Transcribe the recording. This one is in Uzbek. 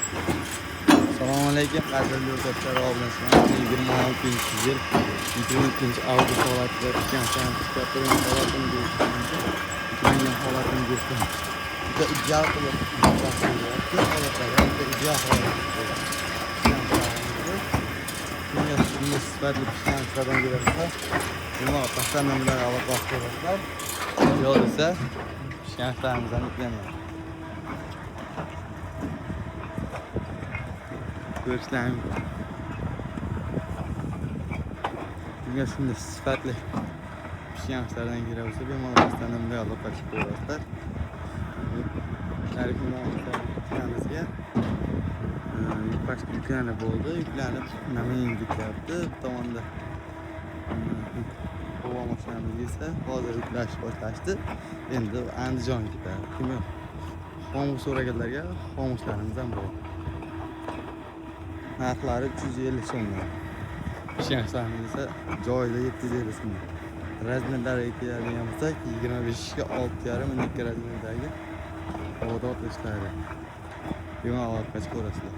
Assalomu alaykum, qadrli yurtdoshlar, obunachilar. 26-yil 22 avgust holatida pishgan chiqyapti. Holatini ko'rishimiz, yuklangan holatini ko'rsatamiz. Juda ideal qilib yuklash, holatlari juda ideal holatda pishgan. Shunga shunday sifatli pishgan qishlardan kelsa, bemalol pastdan bilan aloqa qilasizlar. Yo'q desa, pishgan qishlarimizdan yuklanyapti. Ko'rishlaring mumkin. Bunga shunday sifatli pishgan qishlardan kerak bo'lsa, bemalol pastdan bilan aloqa qilaverasizlar. Mashinamizga yuk pashka yuklanib bo'ldi, yuklanib Namangan ketyapti. Bu tomonda havo mashinamizga esa hozir yuklash boshlashdi. Endi Andijon ketadi. Kim xomush so'raganlarga xomushlarimiz ham bor. Narxlari 350 so'mdan. Pishgan qishlarimiz esa joyida 750 so'mdan. Razmerlariga keladigan bo'lsak, 25 ga 6,5, 12 razmerdagi obodot ishlari. Bemalol aloqa ko'rasizlar.